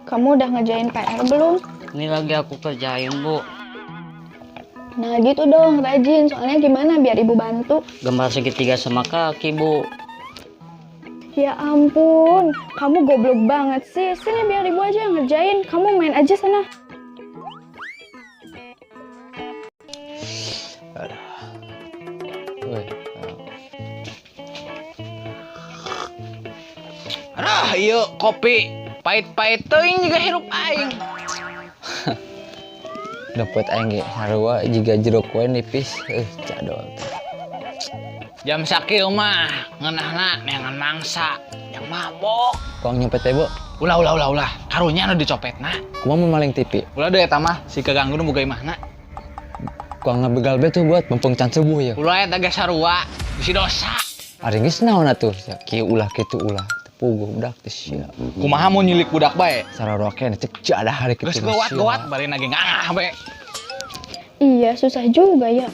Kamu udah ngerjain PR belum? Ini lagi aku kerjain, Bu. Nah gitu dong, rajin. Soalnya gimana biar ibu bantu? Gambar segitiga sama kaki, Bu. Ya ampun, kamu goblok banget sih. Sini biar ibu aja yang ngerjain. Kamu main aja sana. Aduh, ieu kopi pahit-pahit teuing juga hirup aing. Dapat aing ge sarua jiga jeruk we nipis, cadol teh. Jam sakieu mah ngeunahna neangan mangsa yang mabok. Kuang nyopet teh, Bu. Ulah ulah ulah ulah, karunya nu dicopetna. Kumaha mun maling TV? Ulah deui eta mah si kaganggu nu boga imahna. Kuang ngabegal be tuh buat mumpung can subuh ya. Ulah eta ge sarua, bisi dosa. Ari geus naon atuh? Kieu ulah kitu ulah. Teu puguh budak teh sia. Kumaha mun nyulik budak bae? Sarua keneh cek jadah hari kitu. Geus geuwat-geuwat bari nage ngangah bae. Iya, susah juga ya.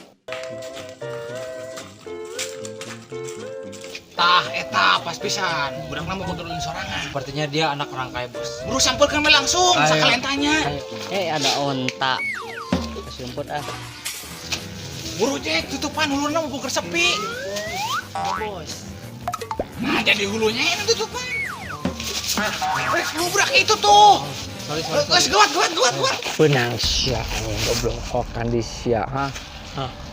Tah eta pas pisan, budakna mau kudu sorangan. Sepertinya dia anak orang kaya, Bos. Buru sampeurkeun we langsung, Ayo. sakalian tanya. Eh, ada onta. Kasih rumput ah. Buru Jack, tutupan huluna mau keur sepi. Bos. Nah, jadi hulunya ini tutupan. Lubrak itu tuh. Sorry, sorry, Geus sorry. geuwat geuwat geuwat geuwat. Benang sia anjing goblok hokan di sia, ha.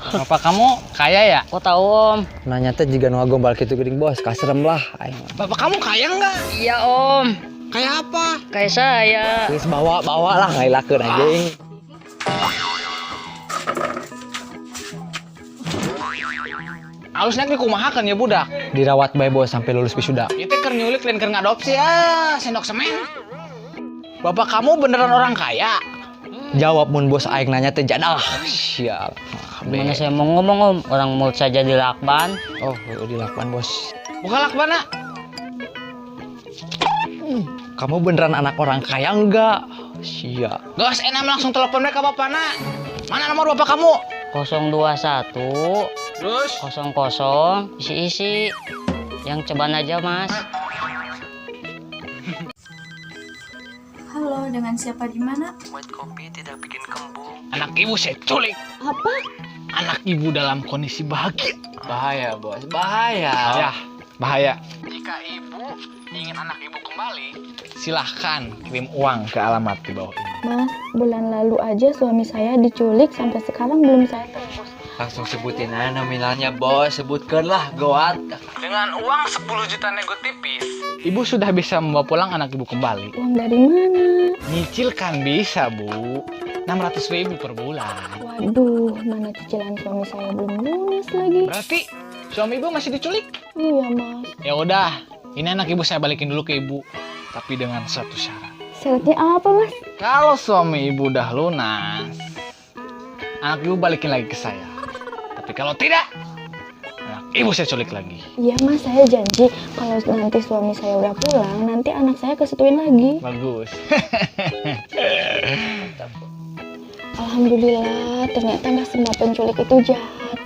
Bapak kamu kaya ya? Kok tahu, Om? Nanya teh jiga nu gombal kitu geuning bos, kaserem lah aing. Bapak kamu kaya nggak? Iya, Om. Kayak apa? Kayak saya. Geus bawa bawa lah ngailakeun anjing. Alusnya kumaha kan ya budak? Dirawat bae bos sampai lulus wisuda. Itu keur nyulik lain keur ngadopsi ah, sendok semen. Bapak kamu beneran orang kaya? Jawab mun bos aing nanya teh jadah. Siap. Gimana saya mau ngomong, Om? Orang mulut saja dilakban. Oh, dilakban bos. Buka lakbana. Kamu beneran anak orang kaya enggak? Siap. Gas enak langsung telepon mereka bapakna. Mana nomor bapak kamu? 021 Terus? 00 isi-isi. Yang ceban aja, Mas. Halo, dengan siapa di mana? Buat kopi tidak bikin kembung. Anak ibu saya culik. Apa? Anak ibu dalam kondisi bahagia. Bahaya bos, bahaya. Ya, bahaya. Jika ibu ingin anak ibu kembali, silahkan kirim uang ke alamat di bawah ini. Mas, bulan lalu aja suami saya diculik sampai sekarang belum saya tebus. Langsung sebutin aja nominalnya bos, sebutkanlah goat. Dengan uang 10 juta nego tipis, ibu sudah bisa membawa pulang anak ibu kembali. Uang dari mana? Nyicil kan bisa, Bu. 600 ribu per bulan. Waduh, mana cicilan suami saya belum lunas lagi. Berarti suami ibu masih diculik? Iya, Mas. Ya udah, ini anak ibu saya balikin dulu ke ibu. Tapi dengan satu syarat. Syaratnya apa, Mas? Kalau suami ibu udah lunas, anak ibu balikin lagi ke saya. Tapi kalau tidak, anak ibu saya culik lagi. Iya, Mas, saya janji kalau nanti suami saya udah pulang, nanti anak saya kesetuin lagi. Bagus. Alhamdulillah, ternyata nggak semua penculik itu jahat.